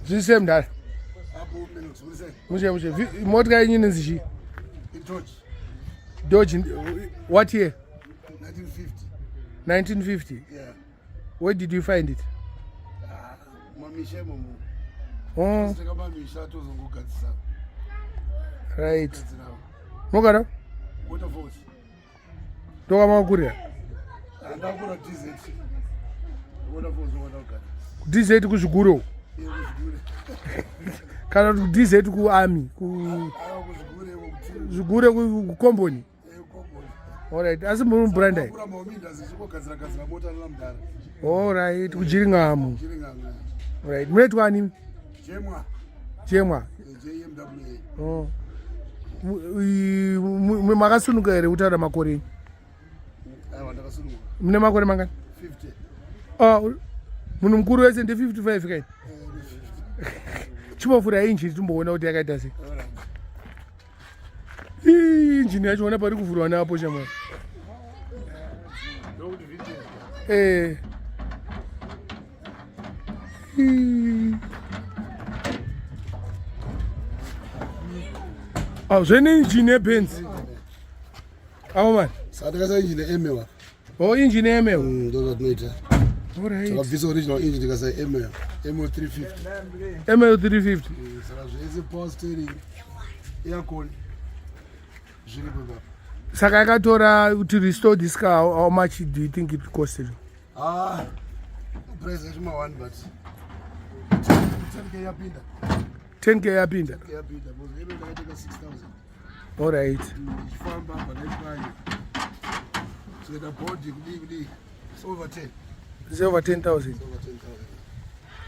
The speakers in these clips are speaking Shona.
Zviri sei mudhara? Mushe mushe. Motika yenyu inonzi chii? Dodge. What year? 1950. 1950? Yeah. Where did you find it? Ah, mamisha imomo. Oh. Saka mamisha tozongogadzisa. Right. Mogara? Waterfalls. Ndokwamakakurira? Ndakura DZ. Waterfalls ndokandakugara. DZ kuzvigure uko? Kana kuti DZ kuarmy? Zvigure kukomboni? Alright, asi muri mubranda? Alright, kuJiringamu. Alright, munoitwa ani? Jemwa. Jemwa. JMWA. Oh. Makasunuka here kutaura makore enyu? Aiwa, ndakasununguka. Mune makore mangani? 50. Oh, munhu mukuru wese nde 55 kai? Chimbovhura injini timboona kuti yakaita sei. Injini yacho ona pari kuvhurwa napo shamwari. Eh. Oh, zvene injini yebenzi. Awo mani. Saka takaisa injini yeML. Oh, injini yeML. Ndo zvatinoita. Alright. Takabvisa original engine tikaisa ML. ML 350. ML 350. Saka zvese power steering, aircon zviripo ipapo. Saka yakatora to restore this car, how much do you think it costed? Ah, price yacho ma 1 but 10K yapinda. 10K yapinda. 10K yapinda because ino ndakatenga 6000. Alright. Ichifamba panaipanye. Tikaita body kudii kudii. It's over 10. It's over 10,000. It's over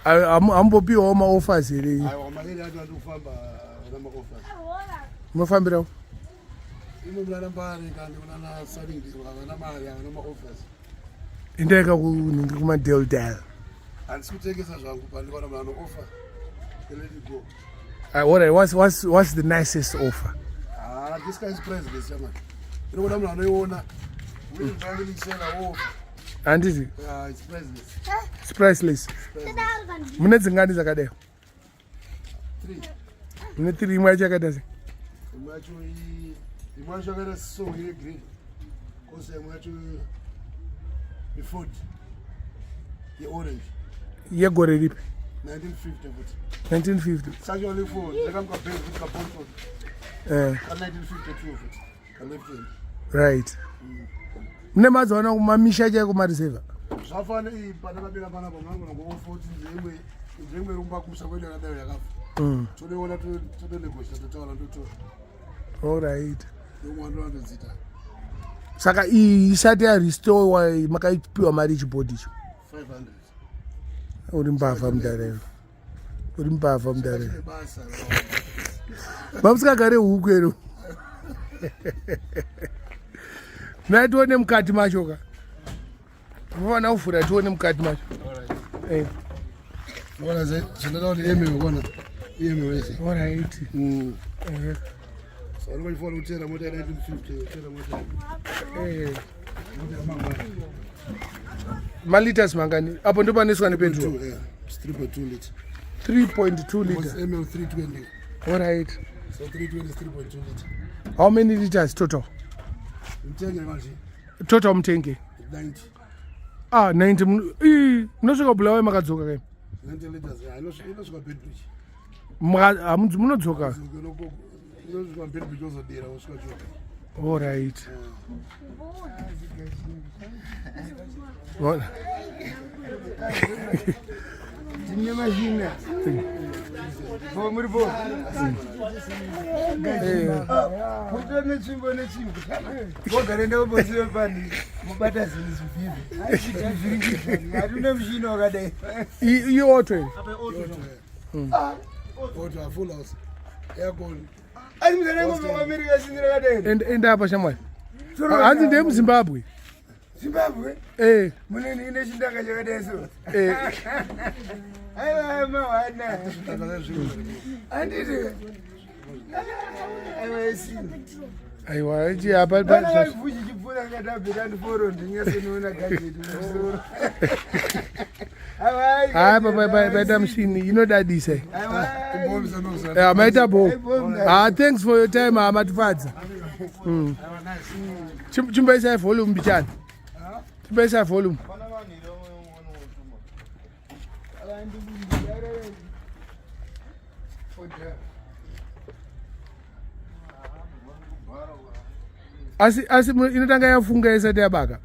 10,000. Ambopiwawo maoffers here? Aiwa, maeri acho andi kufamba vana maoffers. Munofambirawo? Imo munana Mbare kandi munana Saringiro havana mari, havana maoffers. Endaika kunhingi kumadel dal. Handisi kutengesa zvangu pandikaona munhu ano offer. Let it go. All right, what's the nicest offer? Ah, this guy is priceless, man. Inokuda munhu anoiona. Willing buyer, willing seller, offer. Handiti? Yeah, it's priceless. It's priceless. Mune dzingani dzakadai? 3. Mune 3. Imwe yacho yakaita sei? Imwe yacho imwe yacho yakaita so ine green. Kosa imwe yacho iFord yeorange. Yegore ripi? 1950 futi. 1950. It's actually for ndakamuka Benz futi kaPonton. Ka 1952 futi. Ka left hand. Right. Mune madzoona kumamisha chaiko mareserva? Zvafana iyi pandakabira panapa munangona ngo40 ndeimwe ndeimwe rumba kumusha kwedu yakadai yakafa. Todoona todonegotiate totaura ndotora. All right. Ndomwe ndowandodzita. Saka iyi isati yarestore makaipiwa mari ichibhodhi icho? 500. Uri mbavha mudare. Uri mbavha mudare. Chine basa. Mamusikagare huku here? Nhai tione mukati macho ka. Munofanira kuvhura tione mukati macho. Alright. Ona ze zvinoda kuti eme ona. Eme wese. All right. So unofana kutera mota ya 1950, kutera mota. Mota yamangwana. Maliters mangani? Apo ndo panoiswa nepetrol. 2, yeah. It's 3.2 liter. 3.2 Because liter. ML 320. All right. So 320 is 3.2 liter. How many liters total? Mutenge manje Total mutenge. 90. Ah, 90. Ii, munosvika Bulawayo makadzoka kai? 90 liters. Yeah, inosvika Beitbridge. Munodzoka. Inosvika Beitbridge ozodira osvika Joburg. All right. Bona. Tine mashina. Bo muri bo. Kutora netsvimbo netsvimbo. Vogara ndaubotsire pani mubata zvinhu zvivhiri. Hatuna mushina wakadai. I auto here? Auto full house. Aircon. Asi muzanangu muAmerica zvinhu rakadai. Enda apa shamwari. Hanzi ndeye muZimbabwe. Zimbabwe Eh, mune ine chindaka chakadai so. Eh. Aiwa mawana. Handiti. Aiwa isini. Aiwa, ichi apa Kana vafuchi chipfuura ngati abheka ndiforo ndinyatsoniona gadget mumusoro. Haa, paita mushini inodadisa. Yeah, maita bo. Ah, thanks for your time, ah, matifadza. Chimboisai volume mbichana. Chimboisai volume. Asi inotanga yafunga isati yabaka.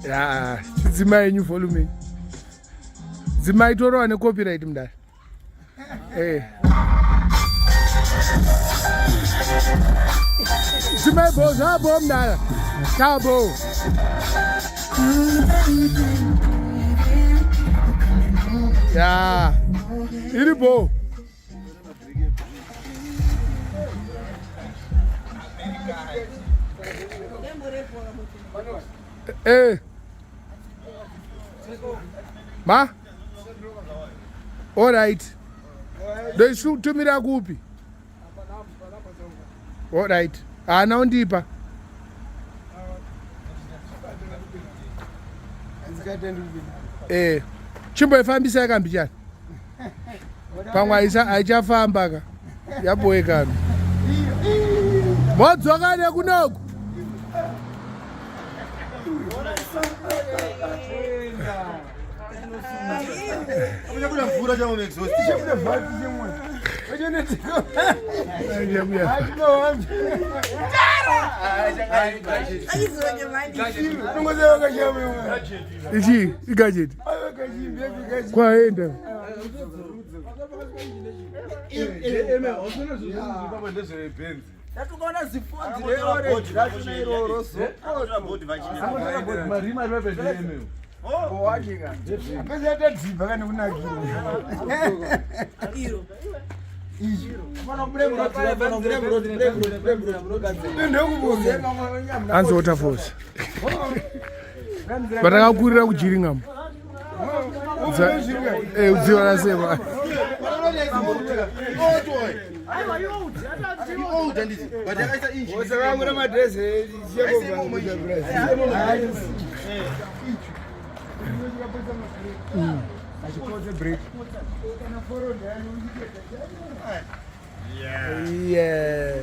Ya, chidzimai yenyu volume. Dzimai torowa necopyright mudare. Eh. Dzimai bo, zvabo mudare. Zvabo. Ya. Iri bo. Eh. Ma? All right. Ndoitumira kupi? All right. Haana undipa. Eh. Chimboifambisai kambichana. Pamwe haichafamba ka. Yaboekana. Modzoka nekunoku. Ichi igadget. Kwaenda. Tatukaona zifodzi reorange racho iroro so. Apese yatadzibva kana kunakira. Hanzi waterfalls. Patakakurira kuJiringamu. Udziva raseva. Yeah.